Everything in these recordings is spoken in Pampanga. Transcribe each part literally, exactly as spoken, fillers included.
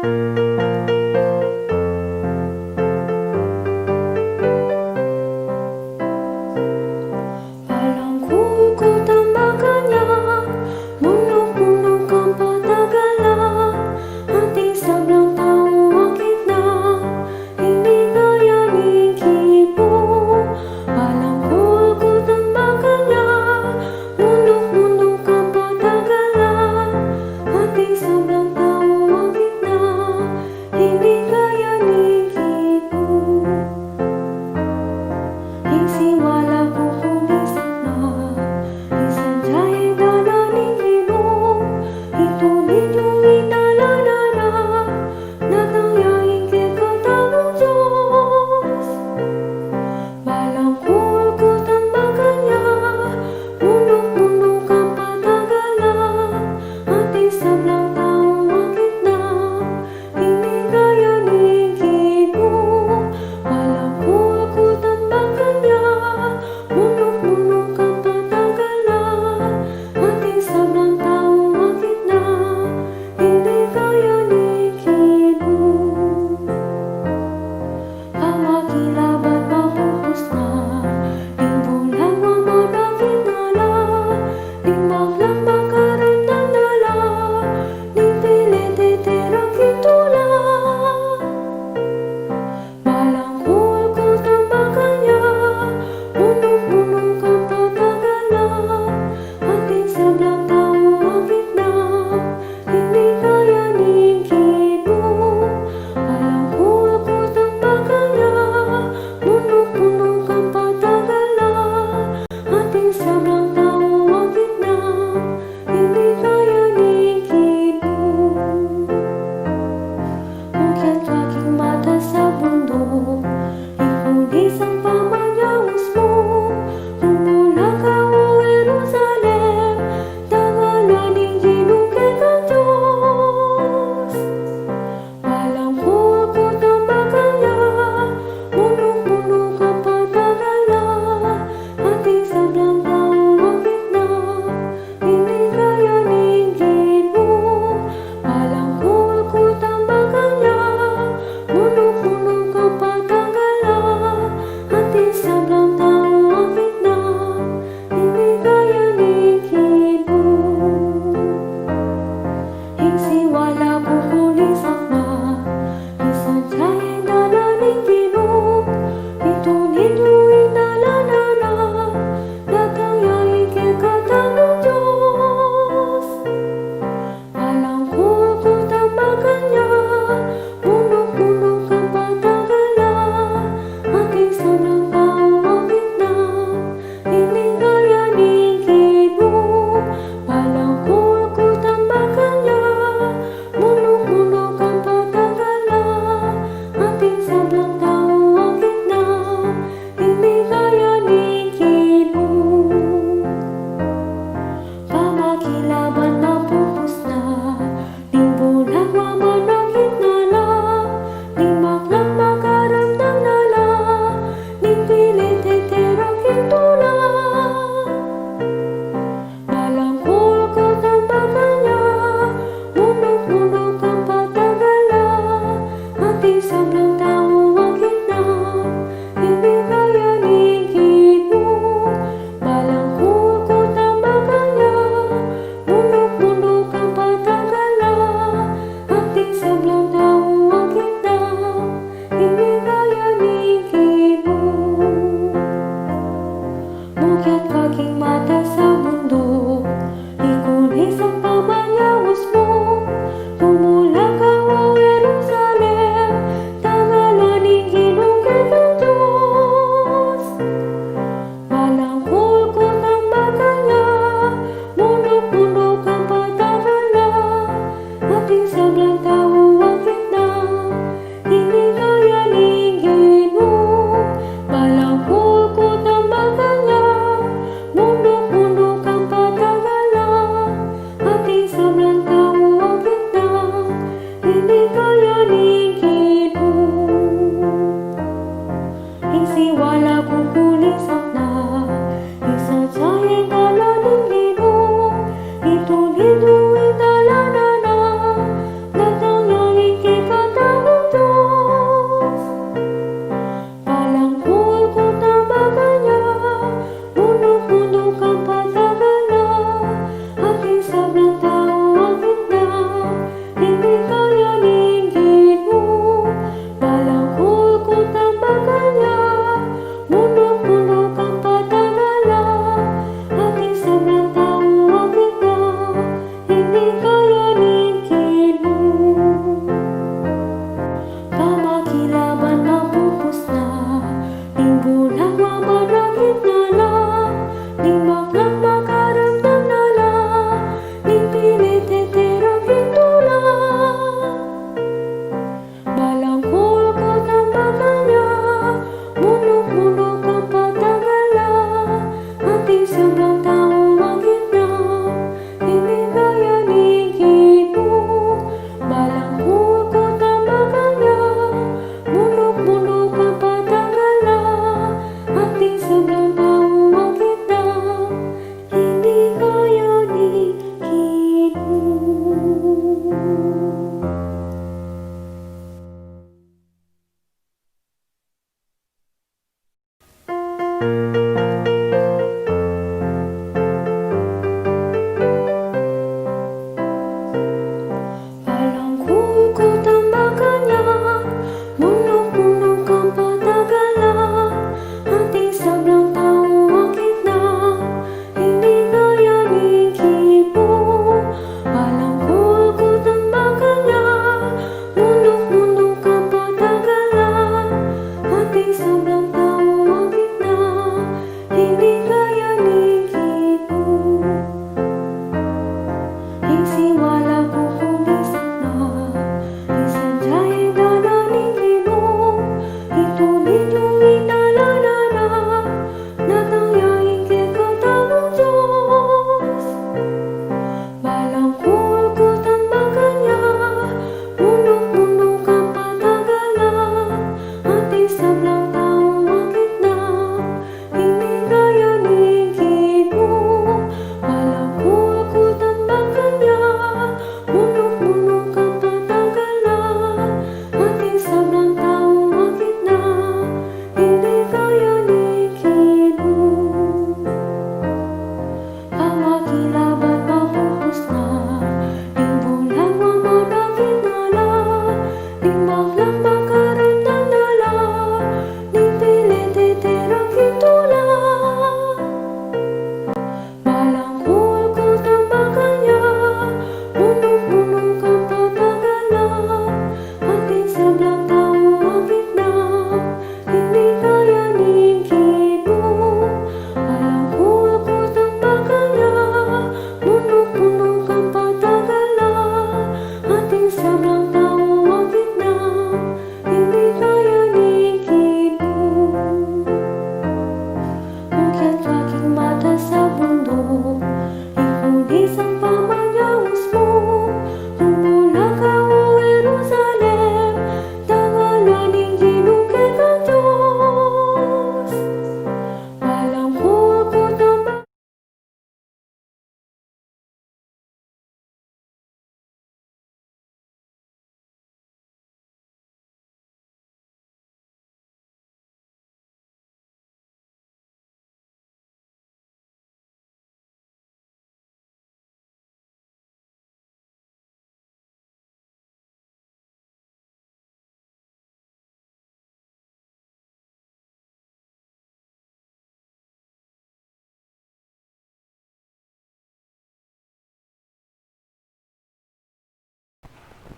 Balang kulkul tambakan ya, munuk-munuk ang patagalan, ating sablang tau akit na, hindi kaya ning kibu. Balang kulkul tambakan ya, munuk-munuk ang patagalan, ating sablang tau akit na, hindi kaya ning kibu. Ing siwala ku kudisan na, ing sadya ing dalan ning kibu, itu ninung ing dalan na, na taya ing kekatamung Dios. Balang kulkul tambakan ya, munuk-munuk ang patagalan, ating sablang tau akit na, hindi kaya ning kibu. Balang kulkul tambakan ya, munuk-munuk ang patagalan, ating sablang tau akit na, hindi kaya ning kibu. Pamakilaban mapupus na, ding bulang mamatakit na la, ding baklang makaramdam na la,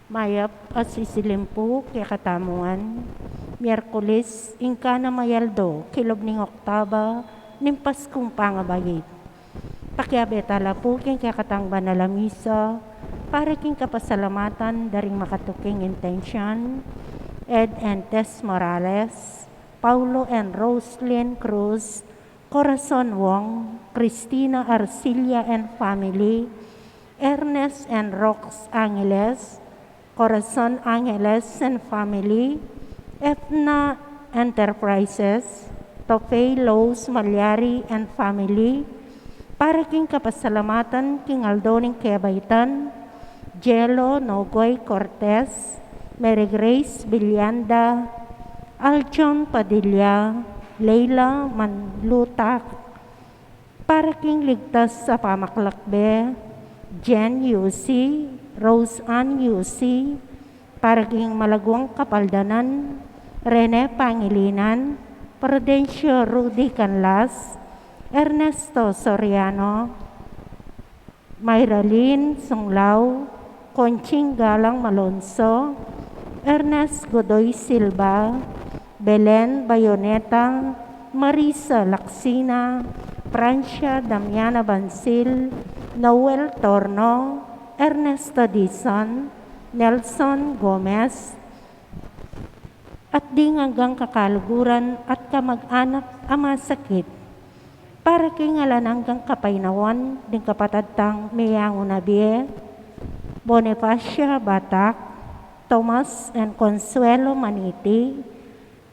Mayap a sisilim pu kekatamu ngan. Miyerkules, ingka na mayaldo kilub ning Oktaba ning Paskung Pangabait. Pakiabe tala pu king kekatang banal a misa para king kapasalamatan da ring makatuking intensyon: Ed and Tess Morales, Paulo and Roslyn Cruz, Corazon Wong, Cristina Arcilla and family, Ernest and Rox Angeles, Corazon Angeles and family, Efna Enterprises, Tofei Lowe's Malyari and family, para king kapasalamatan king aldo ning kebaitan, Jelo Nogoy Cortez, Mary Grace Villanda, Aljon Padilla, Leila Manlutak, para king ligtas a pamaklakbe, Jen Yusi, Rose Ann Yusi, para king malaguang kapaldanan, Rene Pangilinan, Prudencio Rudy Canlas, Ernesto Soriano, Mayralyn Sunglao, Conching Galang Malonzo, Ernest Godoy Silva, Belen Bayoneta, Marisa Lacsina, Francia Damiana Bansil, Noel Torno, Ernesto Dizon, Nelson Gomez, at ding anggang kakaluguran at kamag-anak a masakit, para king alang anggang kapaynawan ding kapatad tang meyangu na bie, Bonifacia Batak, Tomas and Consuelo Maniti,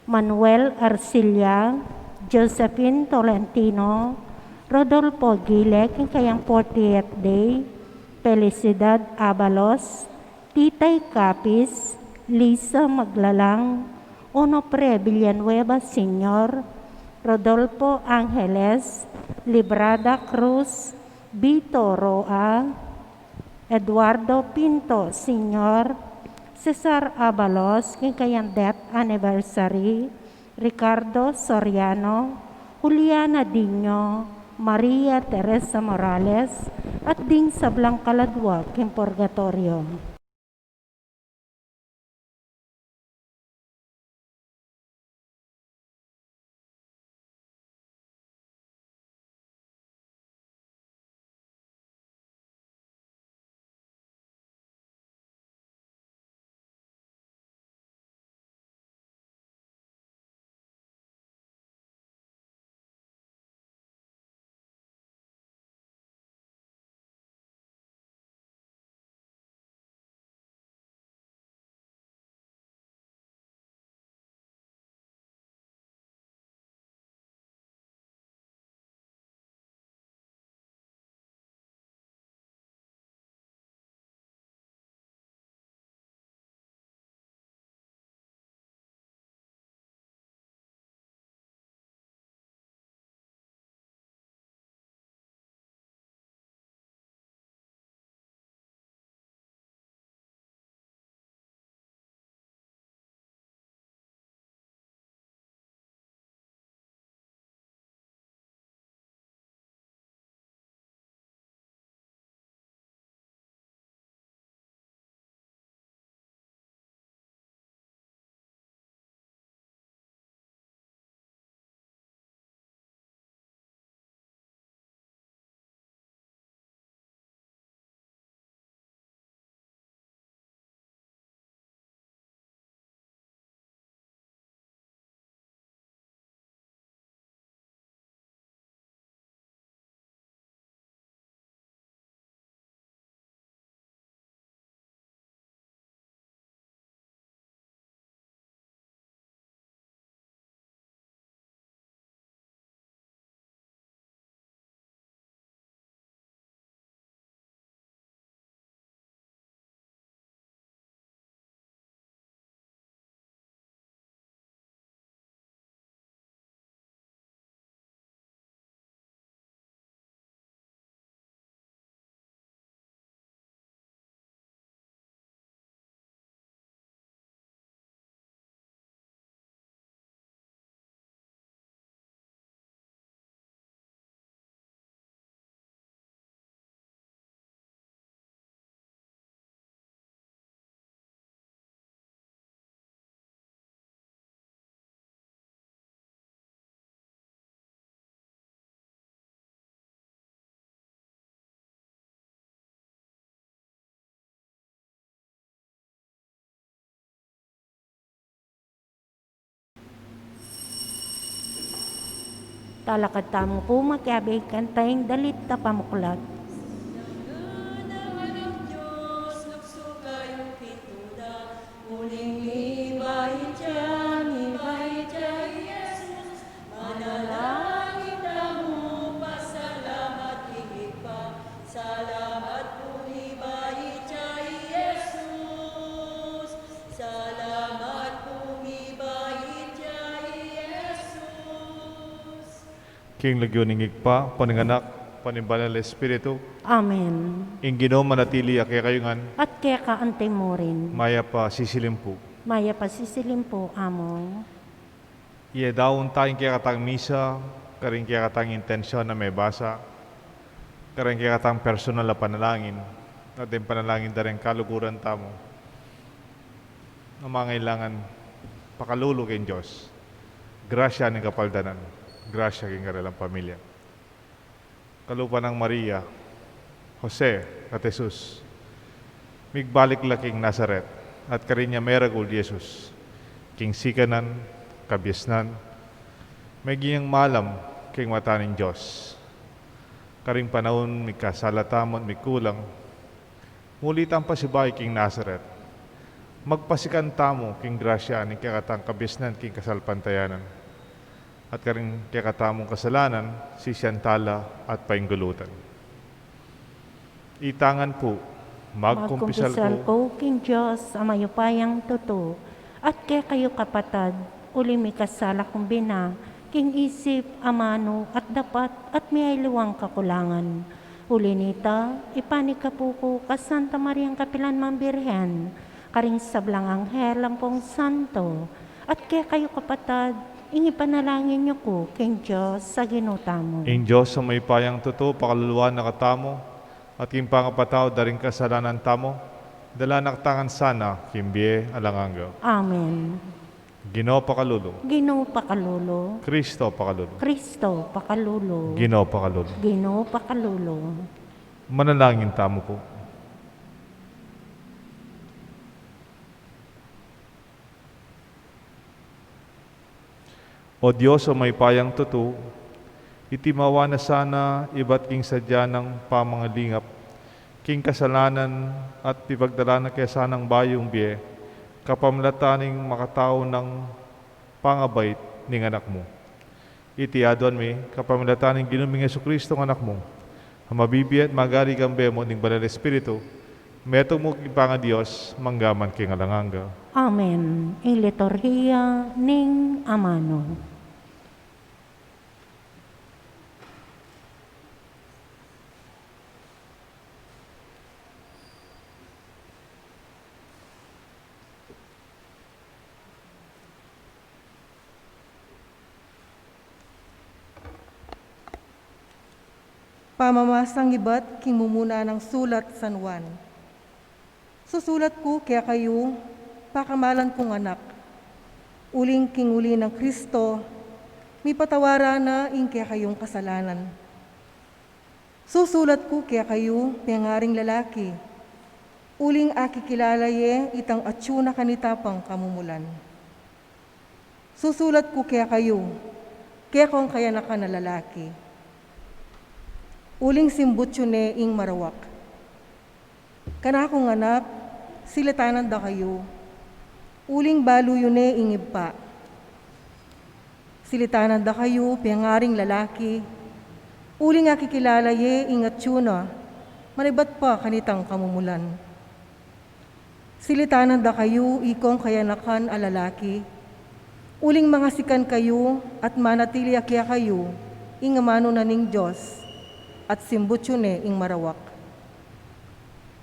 Manuel Arcilla, Josephine Tolentino, Rodolfo Aguile king kayang fortieth day, Felicidad Abalos, Titay Capiz, Lisa Maglalang, Onofre Villanueva Senior, Rodolfo Angeles, Librada Cruz, Vito Roa, Eduardo Pinto Senior, Cesar Abalos king kayang death anniversary, Ricardo Soriano, Juliana Diño, Maria Teresa Morales, at ding sablang kaladua king purgatoryo. Talakad tamu pu, makiabe kanita ing dalit a pamuklat. King lagyu ning Ibpa, ampo ning Anak, ampo ning Banal a Espiritu. Amen. Ing Ginu manatili ya kekayu ngan. At keka anti murin. Mayap a sisilim pu. Mayap a sisilim pu, Among. Iyadaun ta ing kekatang misa, karing kekatang intensyun a mebasa, karing kekatang personal a panalangin, at ing panalangin da ring kaluguran tamu. Mangailangan pakalulu king Dios, grasya ning kapaldanan, grasya king karelang pamilya. Kalupa nang Maria, Jose, at Jesus, migbalik la king Nazaret, at karin ya meragul i Jesus, king sikanan, kabiasnan, meging malam king mata ning Dios. Karing panaun mikasala tamu at mikulang, muli tang pasibayu king Nazaret. Magpasikan tamu king grasya ning kekatang kabiasnan king kasalpantayanan, at karing kekatamung kasalanan, sisian tala at painggulutan. Ita ngan pu, magkumpisal ku king Dios a mayupayang tutu, at kekayu kapatad, uli mikasala kung bina, king isip, amanu, at dapat, at miyaliwang kakulangan. Uli nita, ipanikapu ku ka Santa Mariang kapilan mang Birhen, karing sablang anghel ampong santo, at kekayu kapatad, ing ipanalangin yu ku king Dios a Ginu tamu. Ing Dios a mayupayang tutu, pakaluluan na katamu, at king pangapatawad da ring kasalanan tamu, dala na katamu ngan sana king bie alang angga. Amen. Ginu pakalulu. Ginu pakalulu. Kristo pakalulu. Kristo pakalulu. Ginu pakalulu. Ginu pakalulu. Manalangin tamu pu. O Dios a mayupayang tutu, itimawa na sana ibat king sadya nang pamangalingap king kasalanan at pipagdala na ke sanang bayung bie, kapamilatan ning makatau nang pangabait ning Anak mu. Iti aduan mi, kapamilatan ning Ginu ming Jesucristo, Anak mu, a mabibie at magari kambe mu ning Banal a Espiritu, metung mu king pangaDios, mangga man king alang angga. Amen. Ing liturhiya ning amanu. Pamamasang ibat king mumuna nang sulat San Juan. Susulat ku kekayu, pakamalan kung anak, uling king uli nang Kristo, mipatawaran na ing kekayung kasalanan. Susulat ku kekayu, pengaring lalaki, uling akikilala ye itang atyu na kanita pang kamumulan. Susulat ku kekayu, kekong kayanakan a lalaki, uling simbut yu ne ing marawak. Kanakung anak, silitanan da kayu, uling balu yu ne ing Ibpa. Silitanan da kayu, pengaring lalaki, uling akikilala ye ing atyu na, manibat pa kanitang kamumulan. Silitanan da kayu, ikong kayanakan a lalaki, uling mangasikan kayu at manatili a kekayu ing amanu na ning Dios, at simbut yu ne ing marawak.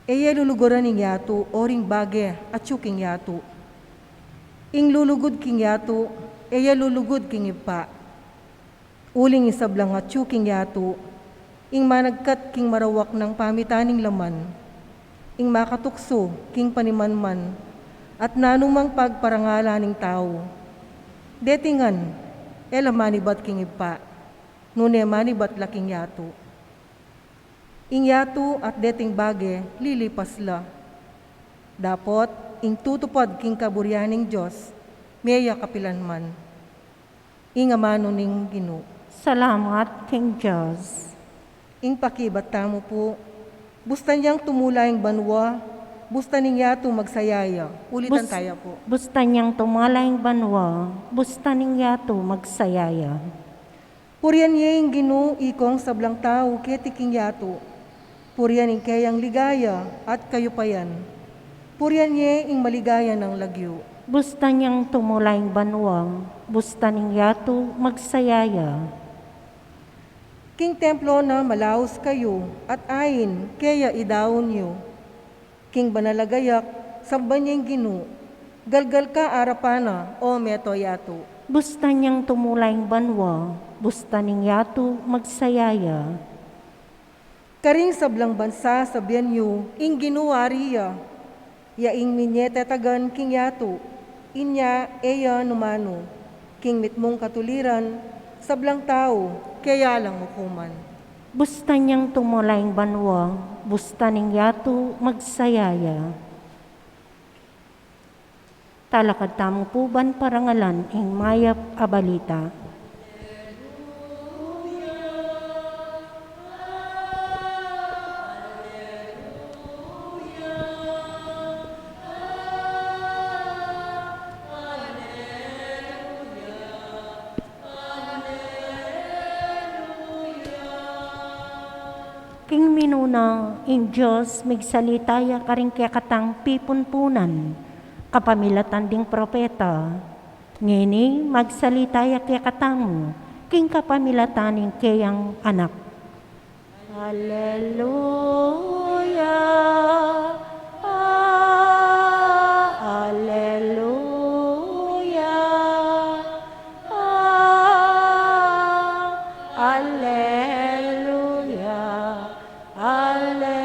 E ye luluguran ing yatu o ring bage atyu king yatu. Ing lulugud king yatu, e ye lulugud king Ibpa. Uling ing sablang atyu king yatu, ing managkat king marawak nang pamitan ning laman, ing makatuksu king panimanman, at nanumang pagparangalan ning tau. Deti ngan, e la manibat king Ibpa, nune manibat la king yatu. Ing yatu at deting bage lilipas la. Dapot ing tutupad king kaburian ning Dios, mie ya kapilanman. Ing amanu ning Ginu. Salamat king Dios. Ing pakibat tamu pu, busta niyang tumula ing banua, busta ning yatu magsaya ya. Ulitan Bus-, taya pu. Busta niyang tumula ing banua, busta ning yatu magsaya ya. Purian ye ing Ginu, ikong sablang tau keti king yatu. Purian ing keyang ligaya at kayupayan. Purian ye ing maligaya nang lagyu. Busta niyang tumula ing banua, busta ning yatu magsaya ya. King templo na malaus kayu, at ain keya idaun yu. King banal a gayak, samban ye ing Ginu, galgal ka arapan na, o meto yatu. Busta niyang tumula ing banua, busta ning yatu magsaya ya. Karing sablang bansa sabian yu, ing Ginu ari ya. Ya ing minie tetagan king yatu, inya e ya numanu. King mitmung katuliran, sablang tau keya lang ukuman. Busta niyang tumula ing banua, busta ning yatu magsaya ya. Talakad tamu pu ban parangalan ing mayap a balita. King minuna, ing Dios migsalita ya karing kekatang pipunpunan, kapamilatan ding propeta. Ngeni magsalita ya kekatamu, king kapamilatan ning keyang Anak. Aleluya, a-, aleluya, a-, aleluya, aleluya.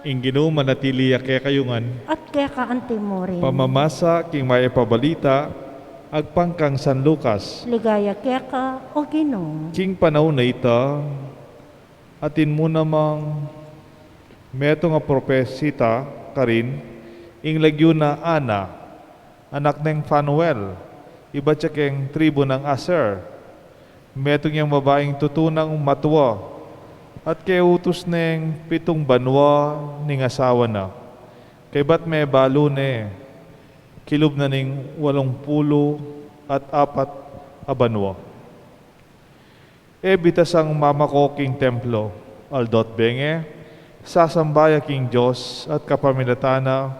Ing Ginu manatili ya kekayu ngan. At keka antimurin. Pamamasa king mayap a balita, agpang kang San Lucas. Ligaya keka, o Ginu. King panaun a ita, atin mu namang metung a propesita karin, ing lagyu na Ana, anak neng Fanuel, ibat ya keng tribu nang Aser. Metung yang babaing tutu nang matua, at keutus neng pitung banua ning asawa na. Kaybat mebalu ne, kilub na ning walung pulu at apat a banua. E bitasang mamako king templo, aldo't bengi, sasamba ya king Dios at kapamilatan na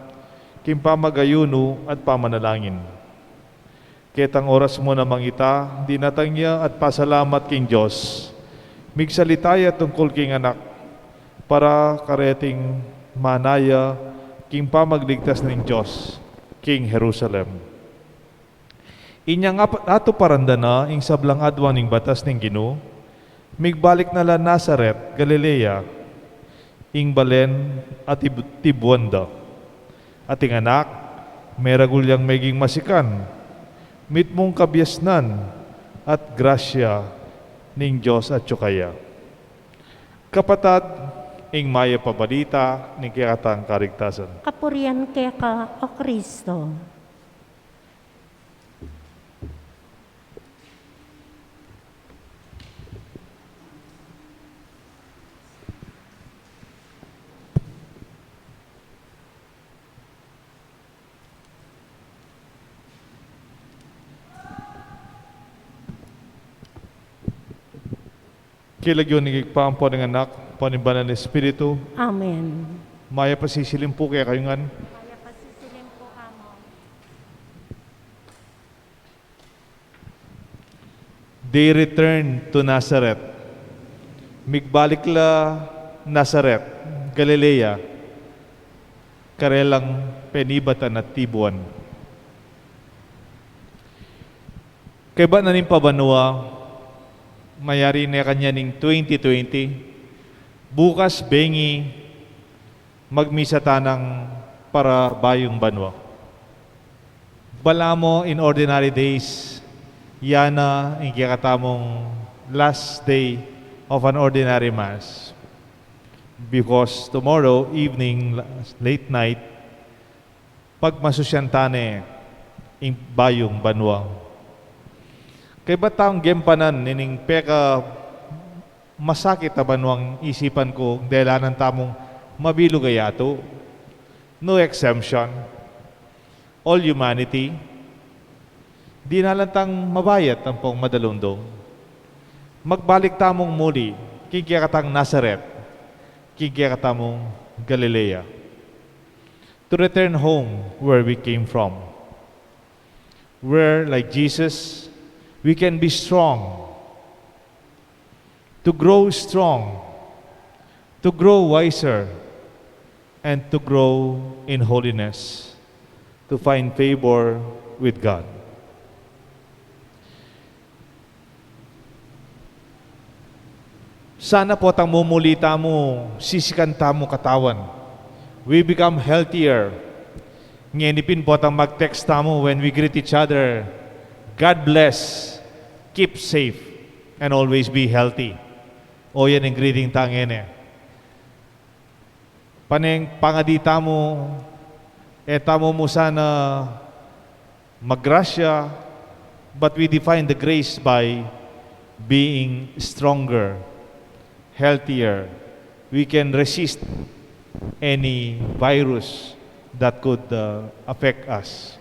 king pamagayunu at pamanalangin. Ketang oras mu namang ita, dinatang ya at pasalamat king Dios. Migsalita ya tungkul king Anak, para kareting mana ya king pamagligtas ning Dios king Jerusalem. Inyang ap-, atuparan da na ing sablang adwan ning batas ning Ginu, migbalik na la Nazaret, Galilea, ing balen a tib-, tibuan da. At ing Anak, meragul yang meging masikan, mitmung kabiasnan at grasya ning Dios atyu kaya. Kapatad, ing mayap a balita ning kekatang kaligtasan. Kapurian keka, o Kristo. King lagyu ning Ibpa, ampo ning Anak, ampo ning Banal a Espiritu. Amen. Mayap a sisilim pu kekayu ngan. Mayap a sisilim pu kamu. They returned to Nazareth. Migbalik la Nazaret, Galilea, karelang penibatan at tibuan. Kaybat na ning pabanua, mayari ne kanyan ning twenty twenty, bukas bengi magmisa ta nang para bayung banua. Balamu in ordinary days, ya na ing kekatamung last day of an ordinary mass. Because tomorrow evening, late night, pagmasusyan ta ne ing bayung banua. Kaybat tang gempanan ining pekamasakit a banuang isipan ku, delanan tamung mabilug a yatu. No exemption. All humanity. Dinalan tang mabayat ampong madalumdum. Magbalik tamung muli king kekatang Nazaret, king kekatamung Galilea, to return home where we came from, where, like Jesus, we can be strong, to grow strong, to grow wiser, and to grow in holiness, to find favor with God. Sana potang mumuli tamu, sisikan tamu katawan. We become healthier. Ngeni pin potang mag-text tamu when we greet each other, "God bless, keep safe, and always be healthy." O yan ing greeting ta ngeni. Paneng pangadi tamu, e tamu mu sana maggrasya, but we define the grace by being stronger, healthier. We can resist any virus that could, uh, affect us.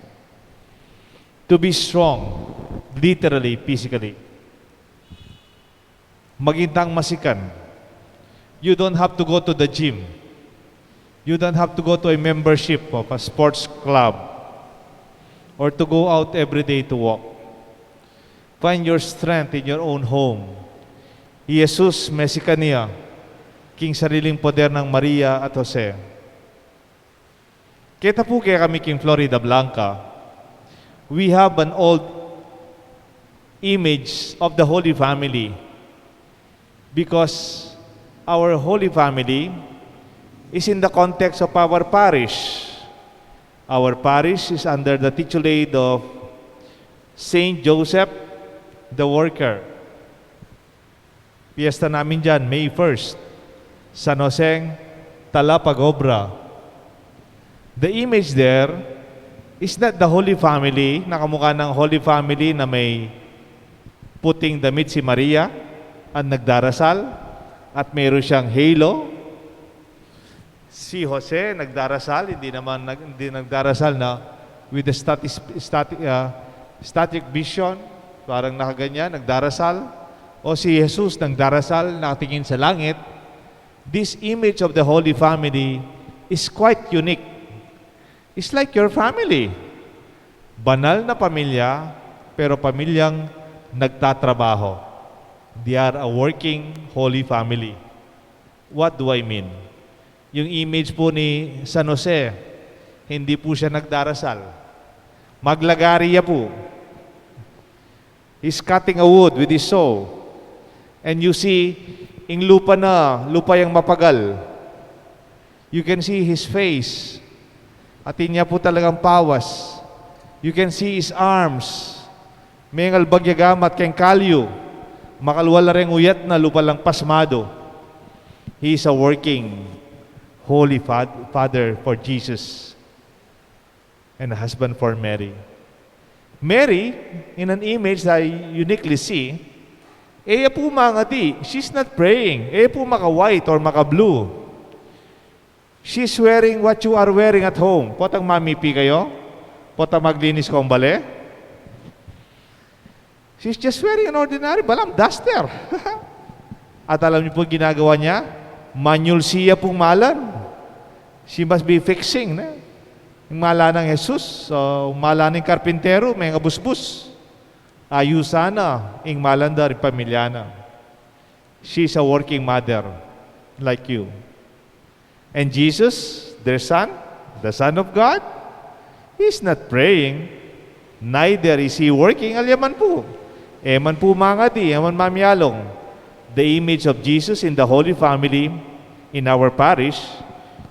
To be strong, literally, physically. Maging tang masikan. You don't have to go to the gym. You don't have to go to a membership of a sports club or to go out every day to walk. Find your strength in your own home. I Jesus, mesikan ya king sariling poder nang Maria at Jose. Keta pu kekami king Floridablanca, we have an old image of the Holy Family because our Holy Family is in the context of our parish. Our parish is under the titulate of Saint Joseph the Worker. Piyesta namin diyan, May first, San Joseng talapag-obra. The image there is not the Holy Family, na kamukha ng Holy Family na may puting damit si Maria at nagdarasal at mayroon siyang halo. Si Jose nagdarasal, hindi naman nag-, hindi nagdarasal na with the statis-, stati-, ah, static vision, parang nakaganyan, nagdarasal. O si Jesus nagdarasal, nakatingin sa langit. This image of the Holy Family is quite unique. It's like your family. Banal na pamilya, pero pamilyang nagtatrabaho. They are a working Holy Family. What do I mean? Yung image po ni San Jose, hindi po siya nagdarasal. Maglagari ya po. He's cutting a wood with his saw. And you see, ing lupa na, lupa yang mapagal. You can see his face. Atin ya po talagang pawas. You can see his arms. Mengalbag ya gamat keng kalyu, makalwal la reng uyat na lupa lang pasmado. He is a working holy fa-, father for Jesus and a husband for Mary. Mary, in an image I uniquely see, e ya po mangadi, she's not praying, e ya po maka-white or maka-blue. She's wearing what you are wearing at home. Potang mamipi kayo? Potang maglinis kong bale? She's just wearing an ordinary, balang duster. At alam niyo po ginagawa niya? Manyulsi ya pong malan. She must be fixing, ne? Ing malan nang Jesus, so, ing malan ning karpintero, mengabusbus. Ayusan na ing malan da ring pamilya na. She's a working mother, like you. And Jesus, their son, the Son of God, he's not praying, neither is he working. Alya man pu, e man pu mangadi, e man mamialong. The image of Jesus in the Holy Family in our parish,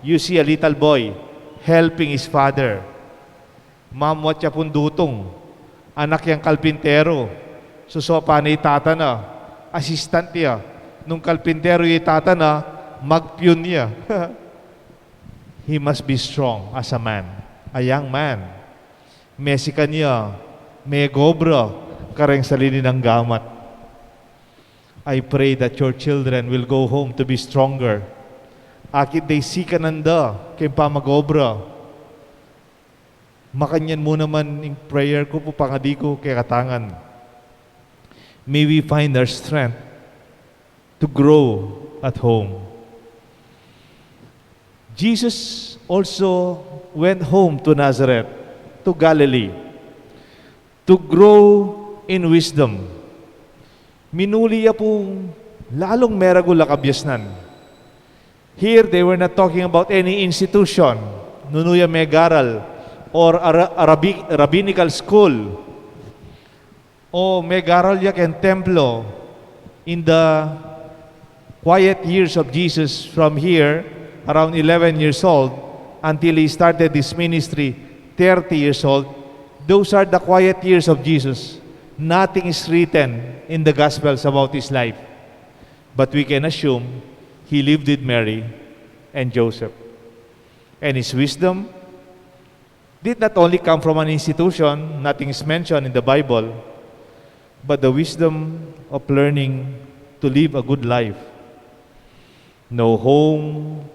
you see a little boy helping his father. Mamwat ya pung dutung, anak yang kalpintero, susopan ne i tata na, assistant ya. Nung kalpintero ya i tata na, magpyun ya. He must be strong as a man, a young man. Mesikan ya, megobra kareng sarili nang gamat. I pray that your children will go home to be stronger. Akit de sikanan da keng pamag-obra. Makanyan mu naman ing prayer ku pu, pangadi ku kekatangan. May we find our strength to grow at home. Jesus also went home to Nazareth, to Galilee, to grow in wisdom. Minuli ya pung lalung meragul a kabiasnan. Here, they were not talking about any institution, nunu ya megaral, or a ra-, a rabbi-, rabbinical school, o megaral ya keng templo. In the quiet years of Jesus, from here, around eleven years old, until he started his ministry, thirty years old, those are the quiet years of Jesus. Nothing is written in the Gospels about his life. But we can assume he lived with Mary and Joseph. And his wisdom did not only come from an institution, nothing is mentioned in the Bible, but the wisdom of learning to live a good life. No home,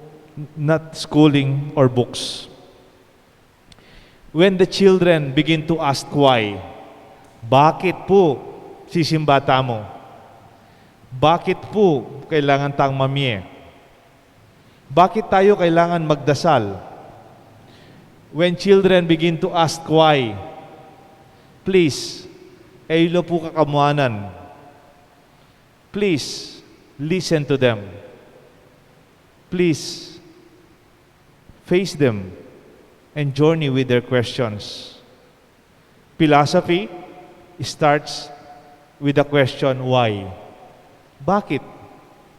not schooling or books. When the children begin to ask why, bakit pu sisimba tamu? Bakit pu kailangan tang mamie? Bakit tayo kailangan magdasal? When children begin to ask why, please, e yu la pu kakamuanan. Please, listen to them. Please, face them and journey with their questions. Philosophy starts with the question, why? Bakit?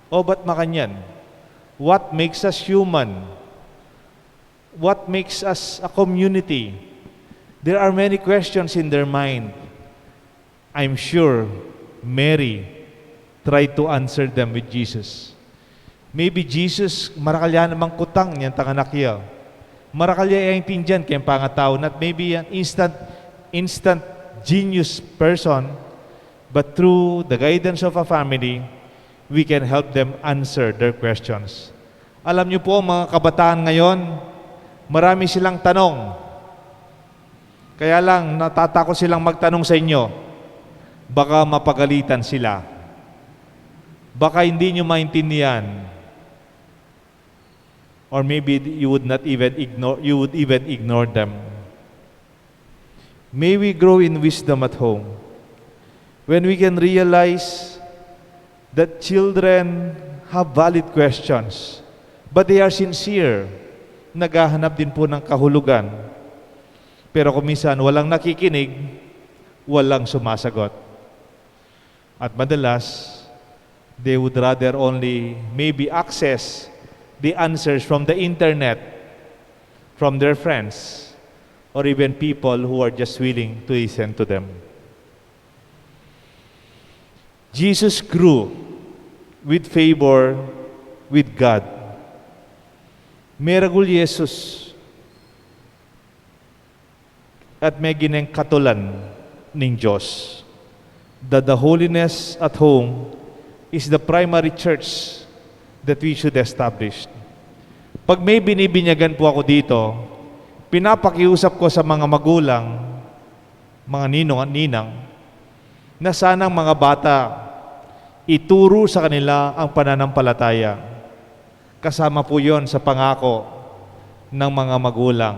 O ba't makanyan? What makes us human? What makes us a community? There are many questions in their mind. I'm sure Mary tried to answer them with Jesus. Maybe Jesus, marakal ya namang kutang yang tang anak ya. Marakal ya aintindian keng pangatau, not maybe an instant, instant genius person, but through the guidance of a family, we can help them answer their questions. Alam niyo po, mga kabataan ngayon, marami silang tanong. Kaya lang, natatakot silang magtanong sa inyo. Baka mapagalitan sila. Baka hindi nyo maintindihan. Or maybe you would not even ignore, you would even ignore them. May we grow in wisdom at home. When we can realize that children have valid questions, but they are sincere, naghahanap din po ng kahulugan. Pero kung minsan walang nakikinig, walang sumasagot. At madalas, they would rather only maybe access the answers from the internet, from their friends, or even people who are just willing to listen to them. Jesus grew with favor with God. Meragul Jesus at megineng katulan ning Dios. That the holiness at home is the primary church that we should establish. Pag may binibinyagan po ako dito, pinapakiusap ko sa mga magulang, mga ninong at ninang, na sanang mga bata, ituro sa kanila ang pananampalataya. Kasama po yon sa pangako ng mga magulang.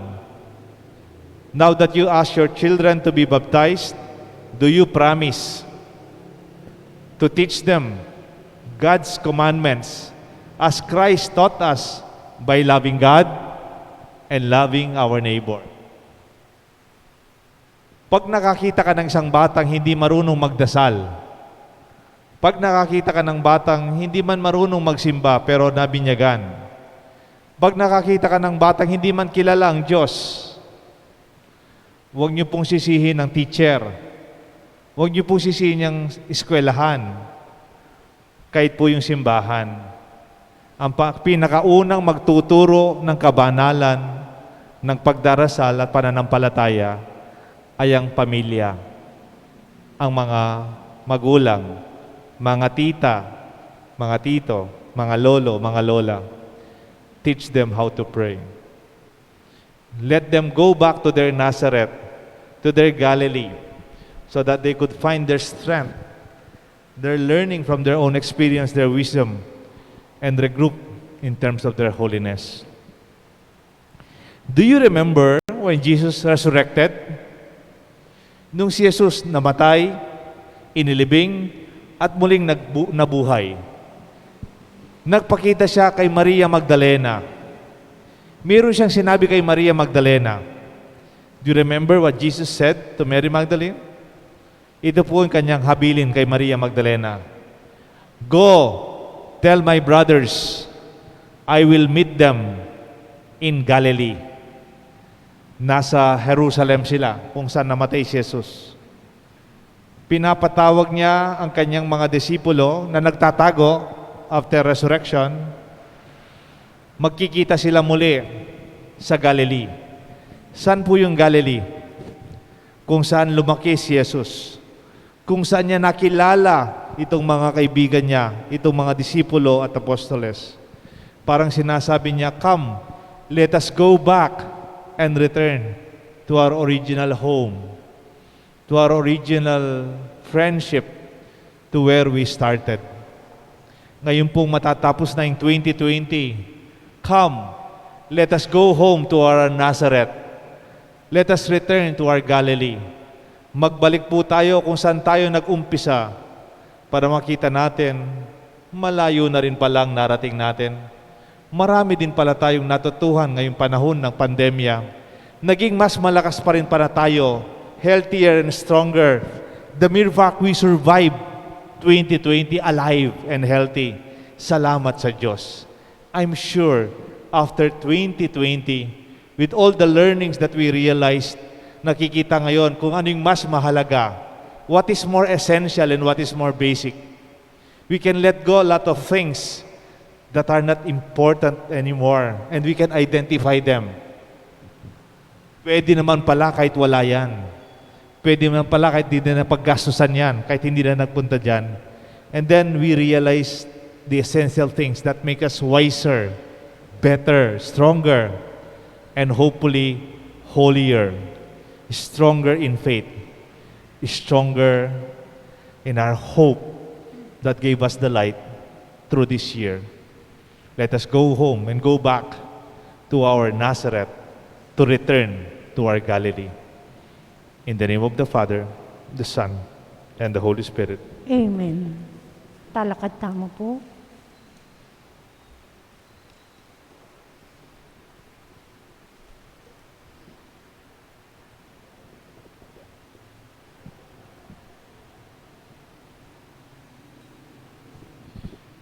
Now that you ask your children to be baptized, do you promise to teach them God's commandments as Christ taught us by loving God and loving our neighbor? Pag nakakita ka ng isang batang hindi marunong magdasal, pag nakakita ka ng batang hindi man marunong magsimba pero nabinyagan, pag nakakita ka ng batang hindi man kilala ang Diyos, huwag niyo pong sisihin ang teacher. Huwag niyo pong sisihin ang eskwelahan. Kahit po yung simbahan, ang pa-, pinakaunang magtuturo ng kabanalan, ng pagdarasal at pananampalataya Ayang pamilya, ang mga magulang, mga tita, mga tito, mga lolo, mga lola, teach them how to pray. Let them go back to their Nazareth, to their Galilee, so that they could find their strength, their learning from their own experience, their wisdom, and regroup in terms of their holiness. Do you remember when Jesus resurrected? Nung si Jesus namatay, inilibing, at muling nagbu-, nabuhay, nagpakita siya kay Maria Magdalena. Meron siyang sinabi kay Maria Magdalena. Do you remember what Jesus said to Mary Magdalene? Ito po ang kanyang habilin kay Maria Magdalena. "Go, tell my brothers, I will meet them in Galilee." Nasa Jerusalem sila kung saan namatay si Jesus. Pinapatawag niya ang kanyang mga disipulo na nagtatago after resurrection. Magkikita sila muli sa Galilee. Saan po yung Galilee? Kung saan lumaki si Jesus, kung saan niya nakilala itong mga kaibigan niya, itong mga disipulo at apostoles. Parang sinasabi niya, "Come, let us go back and return to our original home, to our original friendship, to where we started." Ngayon pong matatapos na yung twenty twenty, come, let us go home to our Nazareth. Let us return to our Galilee. Magbalik po tayo kung saan tayo nag-umpisa para makita natin, malayo na rin pala ang narating natin. Marami din pala tayong natutuhan ngayong panahon ng pandemya. Naging mas malakas pa rin pala tayo, healthier and stronger. The mere fact we survived twenty twenty alive and healthy. Salamat sa Diyos. I'm sure after twenty twenty, with all the learnings that we realized, nakikita ngayon kung ano yung mas mahalaga, what is more essential and what is more basic. We can let go a lot of things that are not important anymore, and we can identify them. Pwede naman pala kahit wala yan. Pwede naman pala kahit di na napaggastusan yan, kahit hindi na nagpunta dyan. And then we realize the essential things that make us wiser, better, stronger, and hopefully holier. Stronger in faith, stronger in our hope that gave us the light through this year. Let us go home and go back to our Nazareth, to return to our Galilee. In the name of the Father, the Son, and the Holy Spirit. Amen. Talakad tamu po.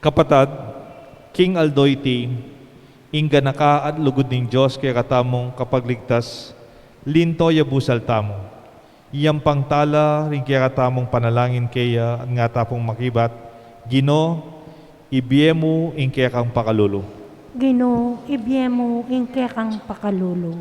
Kapatad, king aldo iti, ing ganaka at lugud ning Dios kekatamung kapagligtas, linto ya busal tamu. Yang pangtala ring kekatamung panalangin keya at ngata pung makibat, Ginu, ibie mu ing kekang pakalulu. Ginu, ibie mu ing kekang pakalulu.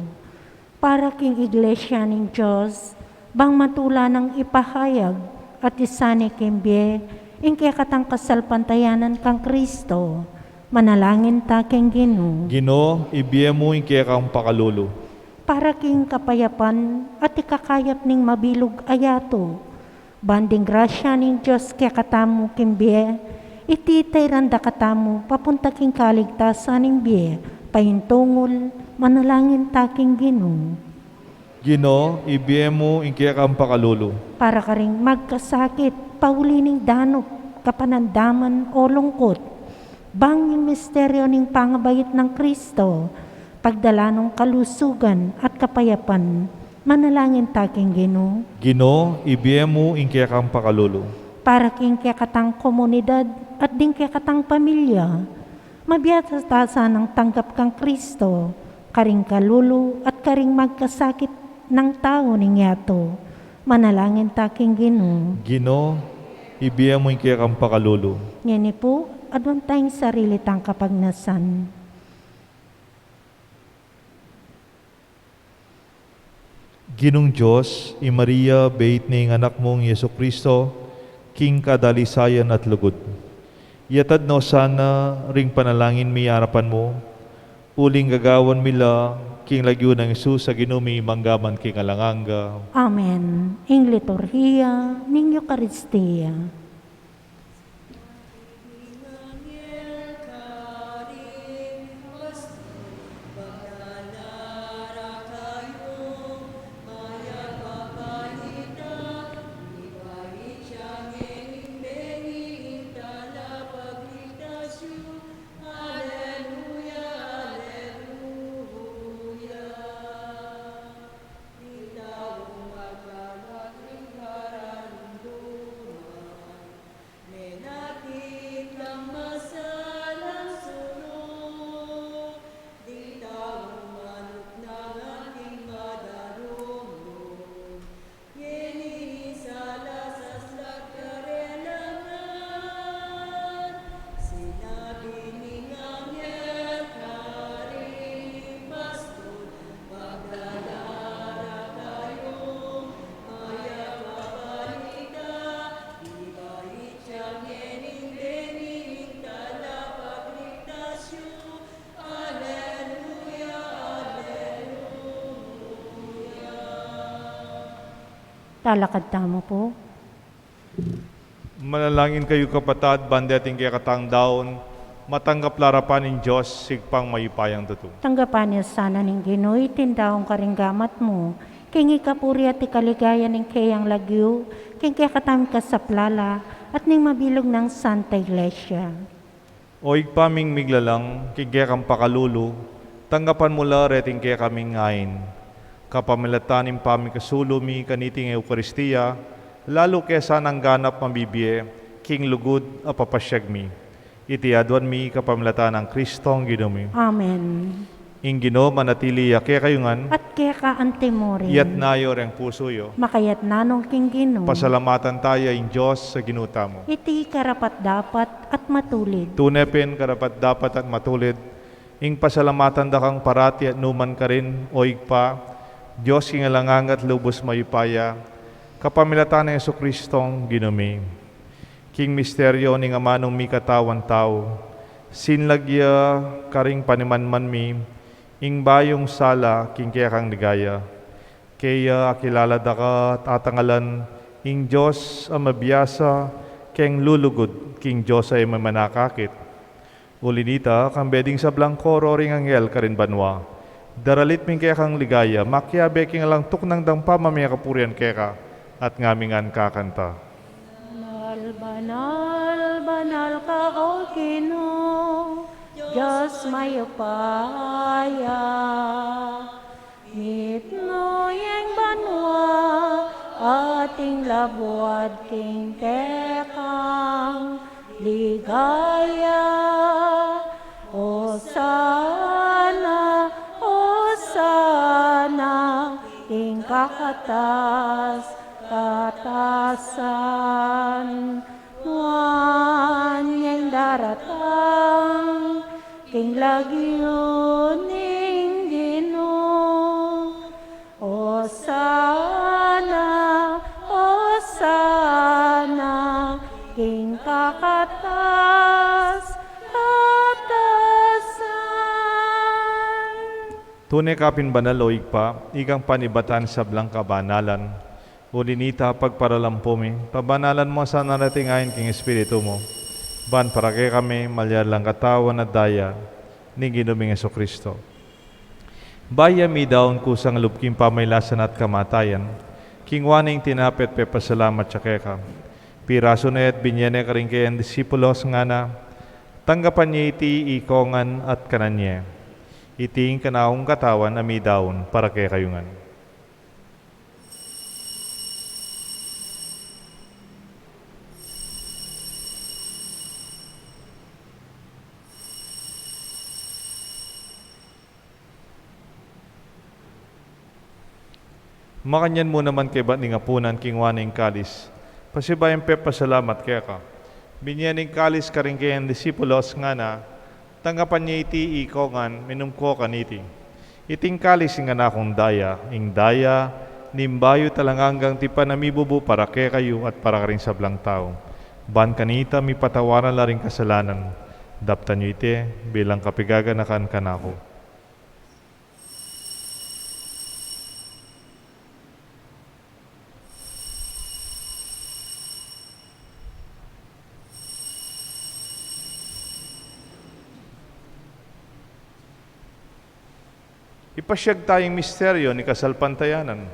Para king Iglesia ning Dios, bang matula nang ipahayag at isane king bie ing kekatang kasalpantayanan kang Kristo, manalangin ta king Ginu. Ginu, ibie mu ing kekang pakalulu. Para king kapayapan at ikakayap ning mabilug a yatu, ban ding grasya ning Dios kekatamu king bie, iti tairan da katamu papunta king kaligtasan ning bie, paintungul, manalangin ta king Ginu. Ginu, ibie mu ing kekang pakalulu. Para karing magkasakit, pauli ning danup, kapanandaman o lungkut, bang ing misteryo ning pangabait nang Kristo, pagdala nung kalusugan at kapayapan, manalangin ta king Ginu. Ginu, ibie mu ing kekang pakalulu. Para king kekatang komunidad at ding kekatang pamilya, mabiasa ta sanang tanggap kang Kristo, karing kalulu at karing magkasakit nang tau ning yatu. Manalangin ta king Ginu. Ginu, ibie mu ing kekang pakalulu. Ngeni pu, aduan tang sarili tang kapagnasan. Ginung Dios, i Maria, beit ning Anak mung Jesucristo, king kadalisayan at lugud. Iatad no sana ring panalangin mi arapan mu, uling gagawan mi la king lagyu nang Jesus a Ginu mi, mangga man king alang angga. Amen. Ing liturhiya ning Eukaristia. Talakad tamu pu. Manalangin kayu, kapatad, ban deting kekatang daun, matanggap la arapan ning Dios, Ibpang mayupayang tutu. Tanggapan na sana ning Ginu iting daun karing gamat mu, king ikapuri at ikaligaya ning keyang lagyu, king kekatang kasaplalan at ning mabilug nang Santa Iglesia. O Ibpa ming miglalang, king kekang pakalulu, tanggapan mu la reting kekaming ain. Kapamilatan ning pamikasulu mi kaniting Eukaristia, lalu ke sanang ganap mabibie king lugud a papasyag mi. Iti aduan mi kapamilatan nang Kristong Ginu mi. Amen. Ing Ginu manatili ya kekayu ngan. At keka antimurin. Iyatas yu reng pusu yu. Makayatas no king Ginu. Pasalamatan taya ing Dios a Ginu tamu. Iti karapat-dapat at matulid. Tune pin karapat-dapat at matulid, ing pasalamatan da kang parati at nukarin man, O Ibpa, Dios king alang angga at lubus mayupaya, kapamilatan nang Jesucristong Ginu mi. King misteryu ning amanung mikatawan tau, sinlag ya karing panimanman mi ing bayung sala king kekang ligaya. Kaya akilala da ka at atangalan ing Dios a mabiasa keng lulugud, king Dios a e mamanakakit. Uli na nita, kambe ding sablang koro ring anghel karin banua, daralit mi ing kekang ligaya, makiabe king alang tuknang dang pamamie kapurian keka, at ngami ngan kakanta. Banal, banal, banal ka, O Ginu, Dios mayupaya. Mitmu ya ing banua, at ing labuad king kekang ligaya. Osana, Osana, king kakatas-katasan. Nuan ya ing daratang king lagyu ning Ginu. Osana, Osana, king kakatas-katasan. Tune ka pin banal, O Ibpa, ikang panibatan sablang kabanalan. Uli na nita, pagparalampu mi, pabanalan mu sana reting ain king Espiritu mu, ban para kekami malyari lang katawan at daya ning Ginu ming Jesucristo. Bayu ya midaun kusang lub king pamailasan at kamatayan, kinua ne ing tinape at pepasalamat ya keka. Pirasu ne at binie ne karing keyang disipulus, ngana: Tanggapan ye iti ikongan at kanan ye. Iti ing kanakung katawan a midaun para kekayu ngan. Makanyan mu naman kaybat ning apunan, kinua ne ing kalis, pasibayu yang pepasalamat keka, binie ne ing kalis karing keyang disipulus, ngana: Tanggapan ye iti ikongan, minum ko kaniti. Iti ing kalis ning kanakung daya, ing daya ning bayu at alang anggang tipan a mibubu para kekayu at para karing sablang tau. Ban kanita mipatawaran la ring kasalanan, daptan yu iti bilang kapigaganakan kanaku. Ipasyag taya ing misteryo ning kasalpantayanan.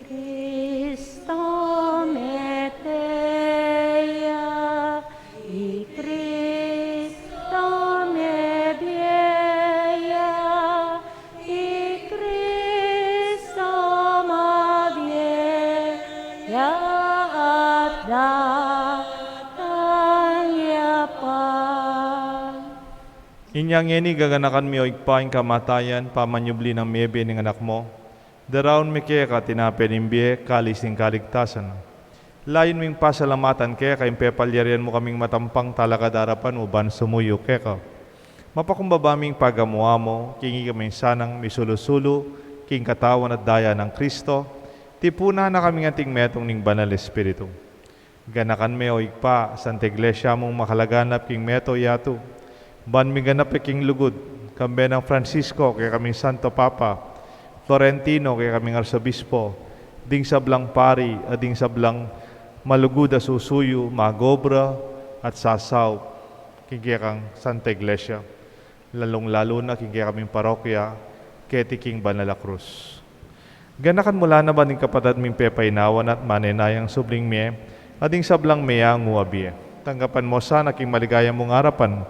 Kristo mete ya, i Kristo mebie ya, i Kristo mabie ya, at datang ya pa. Inya ngeni gaganakan mi, o Ibpa, ing kamatayan pamanyubli nang mebie ning Anak mu. Daraun mi keka tinape ning bie, kalis ning kaligtasan. Layun ming pasalamatan keka ing pepalyarian mu kaming matampang talakad king arapan mu ban sumuyu keka. Mapakumbaba ming pagamu-amu king ikami sanang misulu-sulu king katawan at daya nang Kristo, tipunan na kaming anting metung ning Banal Espiritu. Ganakan me, o Ibpa, Santa Iglesia mung makalaganap king mabilug a yatu, ban miganap ya king lugud, kambe nang Francisco, kekaming Santo Papa, Florentino, kekaming Arsobispo, ding sablang pari, at ding sablang malugud a susuyu, mag-obra, at sasaup king kekang Santa Iglesia, lalung-lalu na king kekaming parokya, keti king Banal a Krus. Ganakan mu la naman ding kapatad ming pepainawa na at manenayang subling mie, at ding sablang meyangu a bie. Tanggapan mu la sana king maligaya mung arapan,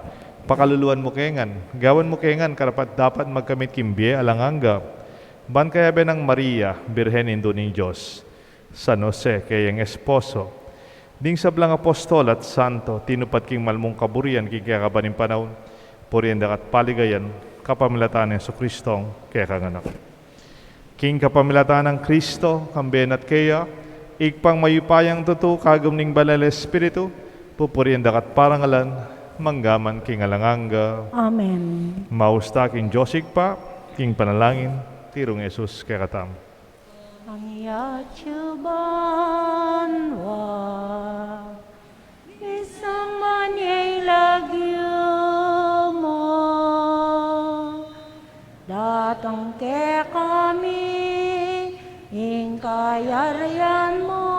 pakaluluan mu ke ngan, gawan mu ke ngan karapat-dapat magkamit king bie alang angga. Ban kayabe nang Maria, Birhen Indu ning Dios, San Jose, keyang esposo, ding sablang apostol at santo, tinupad king mal mung kaburian king kekaban ning panaun, purian da ka at paligayan, kapamilatan nang Jesucristong kekang Anak. King kapamilatan nang Kristo, kambe na at keya, Ibpang mayupayang tutu, kagum ning Banal Espiritu, pupurian da ka at parangalan, mangga man king alang angga. Amen. Maus ta king Dios Ibpa, king panalangin nang Jesus kekatamu. Ing atsu banua, misamban ya ing lagyu mu, datang kekami ing kayarian mu,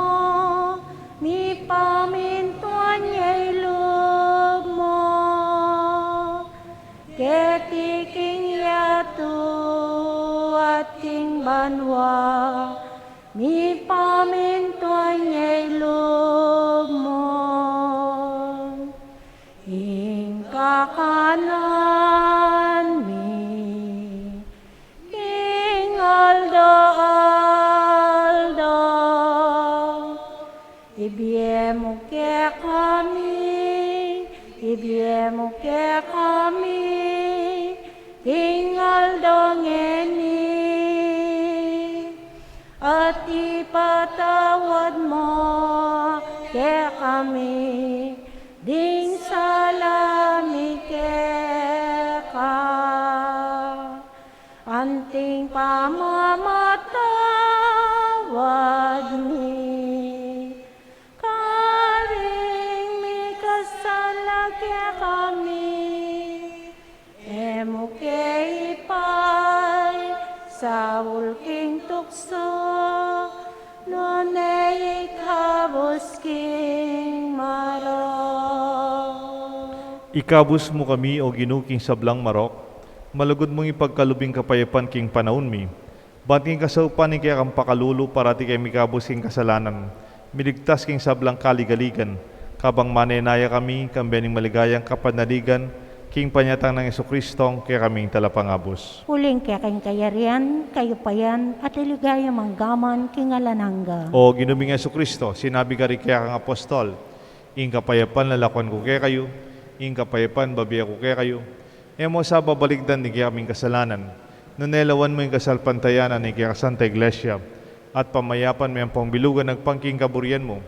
mipamintuan ya ing lub mu, keti king yatu at king banua, mipamintuan ya ing lub mu. Ing kakanan mi king aldo-aldo, ibie mu kekami, ibie mu kekami king aldo ngeni, at ipatawad mu kekami ding sala mi keka, anting pamamatawad mi karing mikasala kekami. E mu ke ipaisaul king tuksu, nune ikabus king marok. Ikabus mu kami, O Ginu, king sablang marok, malugud mung ipagkalub ing kapayapan king panaun mi. Ban king kasaupan ning kekang pakalulu, parati keng mikabus king kasalanan, miligtas king sablang kaligaligan, kabang manenaya kami kambe ning maligayang kapanaligan king panyatang nang Jesucristong kekaming Talapangabus. Uling keka ing kayarian, kayupayan, at ing ligaya mangga man king alang angga. O Ginu ming Jesucristo, sinabi mu karing kekang apostol, Ing kapayapan lalakuan ku kekayu, ing kapayapan bibie ku kekayu. E mu sa babalikdan ding kekaming kasalanan, nune lawan mu ing kasalpantayanan ning kekang Santa Iglesia, at pamayapan me ampong bilugan agpang king kaburian mu,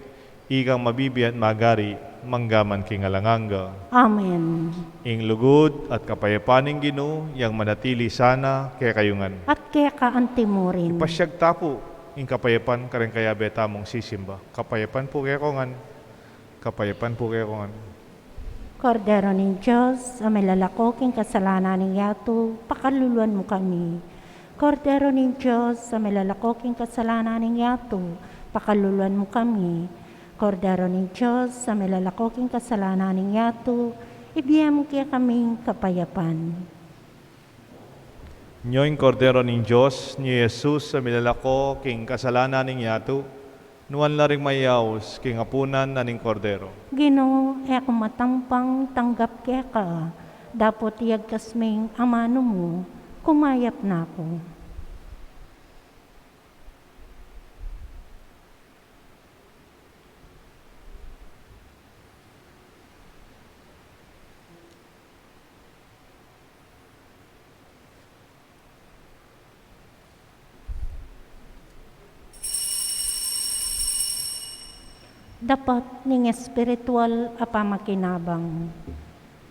ikang mabibie at magari, mangga man king alang angga. Amen. Ing lugud at kapayapan ning Ginu, yang manatili sana kekayu ngan. At keka antimurin. Ipasyag ta pu ing kapayapan kareng kayabe tamung sisimba. Kapayapan pu kekongan. Kapayapan pu kekongan. Kordero ning Dios, a milalako king kasalanan ning yatu, pakaluluan mu kami. Kordero ning Dios, a milalako king kasalanan ning yatu, pakaluluan mu kami. Kordero ning Dios, a milalako king kasalanan ning yatu, ibie mu kekaming kapayapan. Nyo ing Kordero ning Dios, nyo i Jesus a milalako king kasalanan ning yatu, nuan la ring mayaus king apunan na ning Kordero. Ginu, e ku matampang tanggap keka, dapot iyagkas ming amanu mu, kumayap na ku. Dapat ning espiritual a pamakinabang.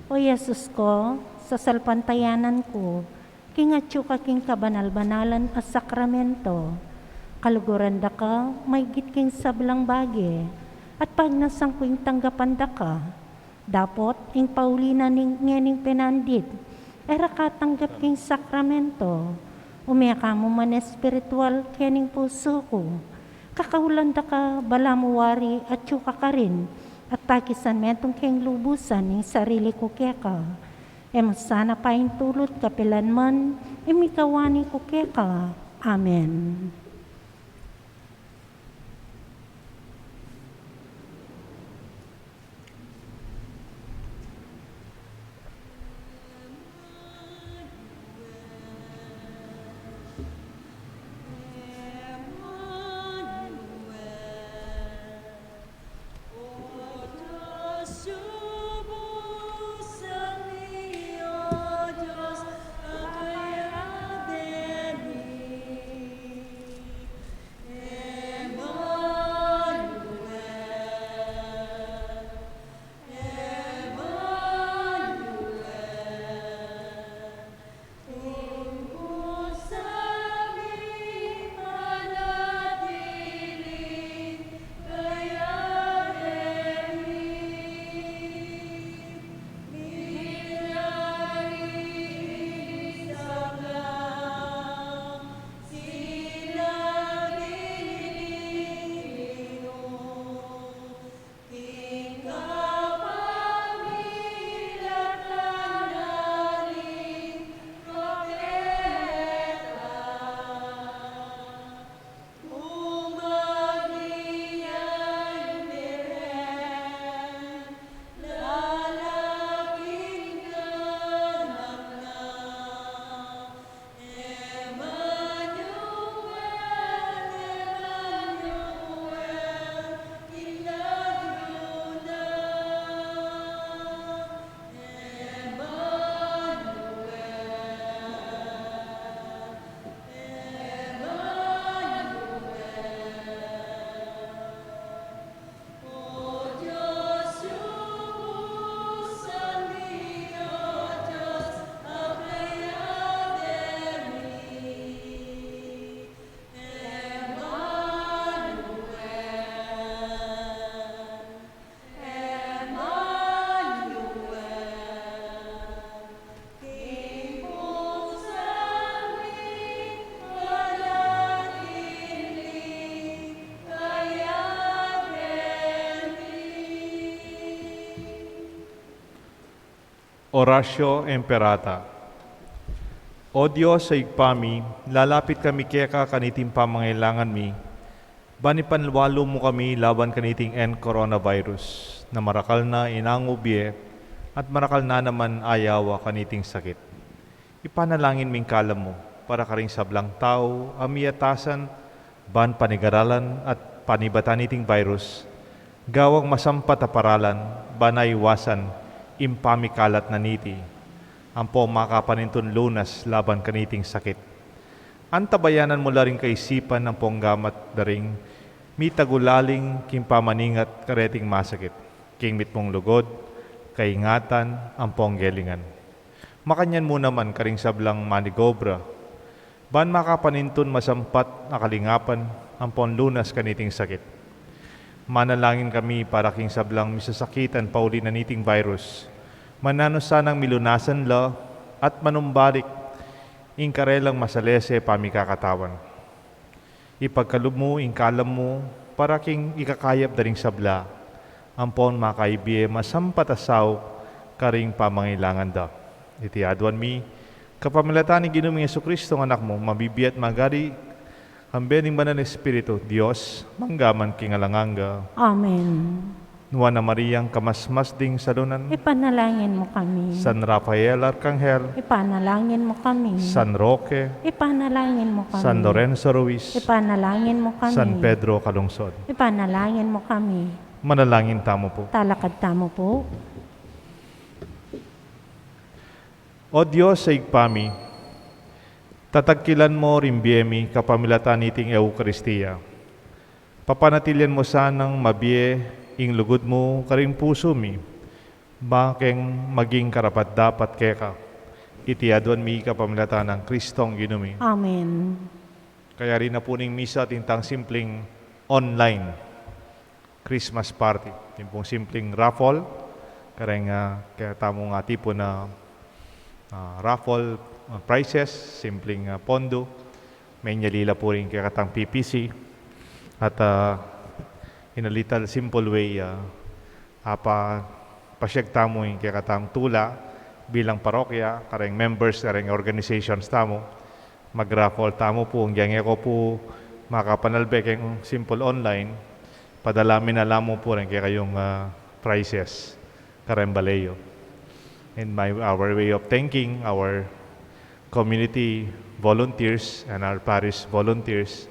O Jesus ko, sasalpantayanan ku, king atyu ka king kabanal-banalan a sakramento, kaluguran da ka maygit king sablang bage, at pagnasan ku ing tanggapan da ka. Dapot ing pauli na ning ngening pinandit, e ra ka tanggap king sakramento, ume ka mu man espiritual kening pusu ku. Kakaulan da ka balamu wari atyu ka karin, at takisan metung keng lubusan ing sarili ku keka. E mu sana paintulut kapilan man ing mikawani ku keka. Amen. Oratio Imperata. O Dios a Ibpa mi, lalapit kami keka kaniting pamangailangan mi, ban ipanwalu mu kami laban kaniting N coronavirus, na marakal na inangu bie at marakal na naman ayawa kaniting sakit. Ipanalangin ming kalam mu para karing sablang tau a miatasan ban panigaralan at panibatan niting virus, gawang masampat a paralan ban aiwasan ing pamikalat na niti, ampo makapanintun lunas laban kaniting sakit. Antabayanan mu la ring kaisipan ampong gamat da ring mitagulaling king pamaningat kareting masakit, king mitmung lugud, kaingatan, ampong gelingan. Makanyan mu naman karing sablang manigobra, ban makapanintun masampat a kalingapan ampon lunas kaniting sakit. Manalangin kami para king sablang misasakitan pauli na niting virus. Mananu sanang milunasan la at manumbalik ing karelang masalese pamikakatawan. Ipagkalub mu ing kalam mu para king ikakayap da ring sabla, ampon makaibie masampat a saup karing pamangailangan da. Iti aduan mi, kapamilatan ning Ginung Jesucristo, Anak mu, mabibie at magari, kambe ning Banal a Espiritu, Dios, mangga man king alang angga. Amen. Nuan a Mariang kamasmas ding salunan. Ipanalangin mu kami. San Rafael Arkanghel. Ipanalangin mu kami. San Roque. Ipanalangin mu kami. San Lorenzo Ruiz. Ipanalangin mu kami. San Pedro Calungsod. Ipanalangin mu kami. Manalangin tamu pu. Talakad tamu pu. O Dios a Ibpa mi, tatagkilan mu ring bie mi kapamilatan niting Eukaristia. Papanatilian mu sanang mabie ing lugud mu karing pusu mi, bang keng maging karapat-dapat keka. Iti aduan mi kapamilatan nang Kristong Ginu mi. Amen. Kayari na pu ning misa atin tang simpling online Christmas party. Atin pung simpling raffle. Kareng, ah, kekatamung atipun a, ah, raffle, ah, prizes, simpling, ah, pondo. Menyali la pu ring kekatang P P C. At, ah, in a little simple way, ah, apa, pasiag tamu ing kekatang tula bilang parokya, kareng members, kareng organizations tamu. Mag-raffle tamu pu, nung e ko pu makapanalbe keng simple online, padala mi na la mu pu ring kekayung, ah, prizes kareng bale yu. In my, our way of thanking our community volunteers and our parish volunteers,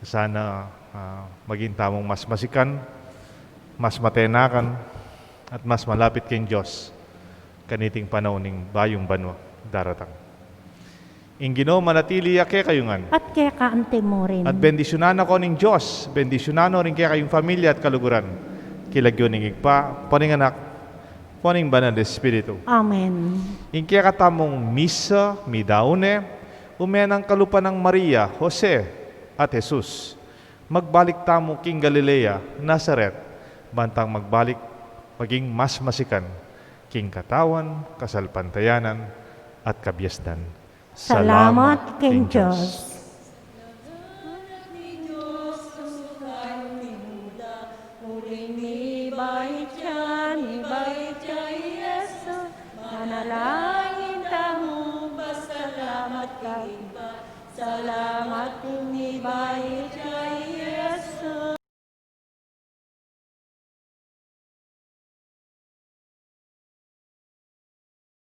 sana, ah, maging tamung mas masikan, mas matenakan, at mas malapit keng Dios kaniting panaun ning bayung banua daratang. Ing Ginu manatili ya kekayu ngan. At keka anti mu rin. At bendisyunan na ko ning Dios, bendisyunan no ring kekayung familia at kaluguran. King lagyu ning Ibpa, ampo ning Anak, ampo ning Banal a Espiritu. Amen. Ing kekatamung misa midaun ne, ume nang kalupa nang Maria, Jose, at Jesus. Magbalik tamu king Galilea, Nazaret, bantang magbalik maging mas masikan king katawan, kasalpantayanan, at kabiasnan. Salamat king Dios. Uling mibait ya, mibait ya i Jesus. Manalangin tamu, pasalamat king Ibpa. Salamat king mibait